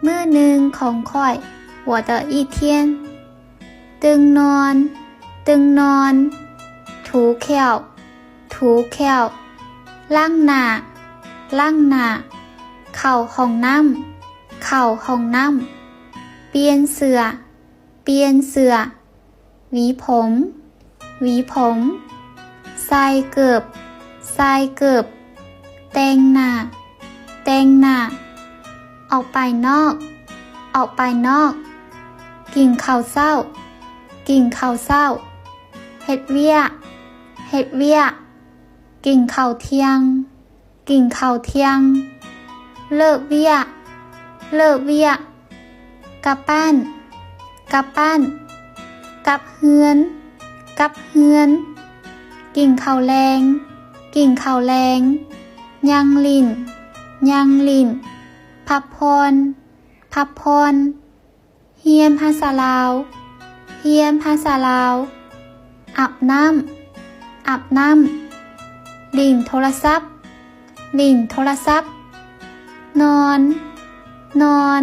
ມື້ໜຶ່ງຂອງຂ້ອຍ 我的一天 ຕື່ນນອນ ຕື່ນນອນ ຖູແຂ້ວ ຖູແຂ້ວ ລ້າງໜ້າ ລ້າງໜ້າ ເຂົ້າຫ້ອງນ້ຳ ເຂົ້າຫ້ອງນ້ຳ ປ່ຽນເສື້ອ ປ່ຽນເສື້ອ ຫວີຜົມ ຫວີຜົມ ໃສ່ເກີບ ໃສ່ເກີບ ແຕ່ງໜ້າ ແຕ່ງໜ້າ ອອກໄປນອກ ອອກໄປນອກ ກິນເຂົ້າເຊົ້າ ກິນເຂົ້າເຊົ້າ ເຮັດວຽກ ເຮັດວຽກ ກິນເຂົ້າທ່ຽງ ກິນເຂົ້າທ່ຽງ ເລີກວຽກ ເລີກວຽກ ກັບບ້ານ ກັບບ້ານ ກັບເຮືອນ ກັບເຮືອນ ກິນເຂົ້າແລງ ກິນເຂົ້າແລງ ຍ່າງຫຼິ້ນ ຍ່າງຫຼິ້ນ ພັກຜ່ອນ ພັກຜ່ອນ ຮຽນພາສາລາວ ຮຽນພາສາລາວ ອາບນ້ຳ ອາບນ້ຳ ຫຼິ້ນໂທລະສັບ ຫຼິ້ນໂທລະສັບ ນອນ ນອນ